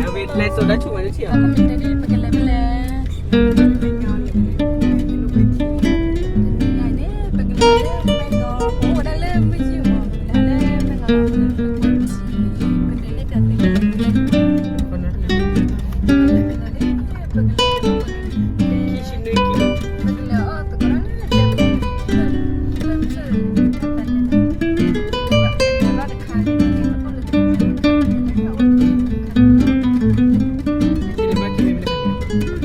လဲၤစိာ်တၢ်ဆူၣ်မးတထံၣ်အီၤ, ပကလဲၤဖဲလဲၣ်, ပကလဲၤဖဲလဲၣ်, ပကလဲၤလၢမဲၢ်နီၤ, ပကလဲၤလၢမဲၢ်နီၤ, ပကလဲၤလၢမဲၢ်နီၤ, ပကလဲၤလၢမဲၢ်နီၤ, ပကလဲၤအီၣ်သကိးတၢ်လၢ တခါန့ၣ်,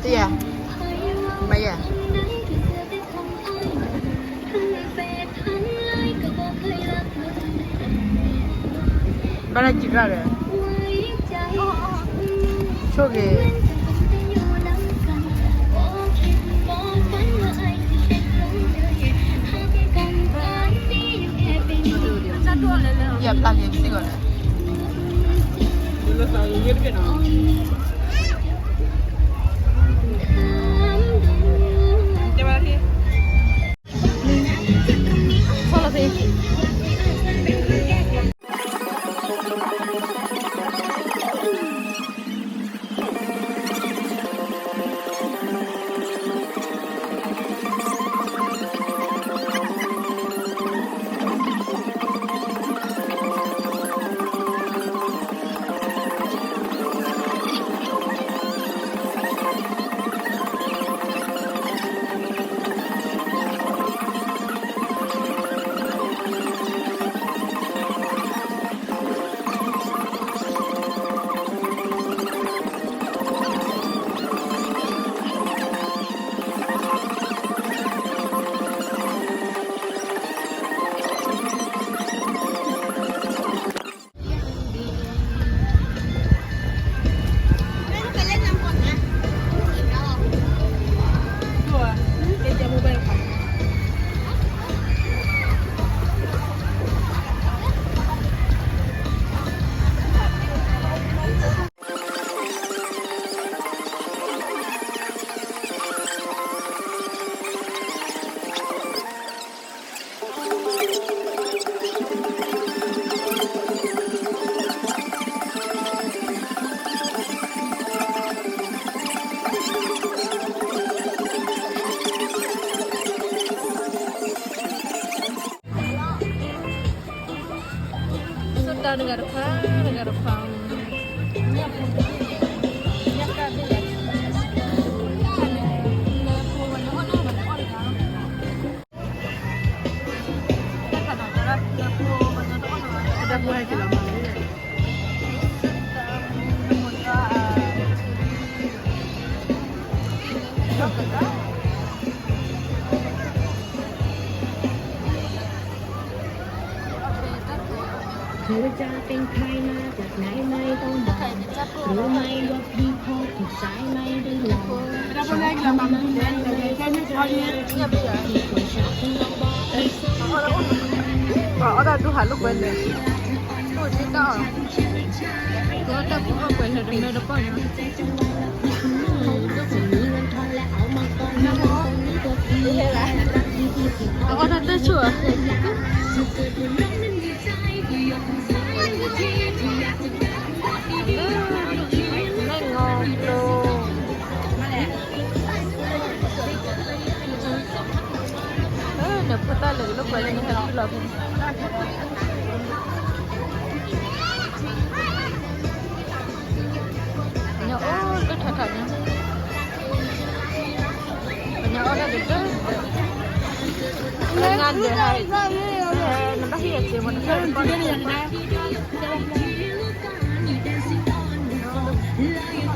တယၤ, မယၤ, ဘၣ်လၢကံၣ်ကျါဒီး, ဆိၣ်ဂ့ၤ, ယပျၢ်က့ၤစ့ၢ်ကီးန့ၣ်, အီၣ်တၢ်ဒူဟးလိာ်ကွဲန့ၣ်, အိၣ်ဒ်တၢ်အီၣ်, ကီတၢ်ပူၤအီၣ်ကွဲလၢတမၢတပီၢ်ညါ, အီၣ်တၢ်တၢ်ဆိၣ်ဧါ, မ့ၢ်ငီၤကျိၤ နဖိသၣ်လဲၤကလိာ်ကွဲလၢနဟဲဖုလီၤဖဲန့ၣ်, ညအိၣ်လၢထးထးန့ၣ်, ပညအိၣ်တၢ်ဒုး, နဘၣ်ဟ့ၣ်အစ့မ့ၢ်တဖျၢၣ်တပီၢ်န့ၣ်, အ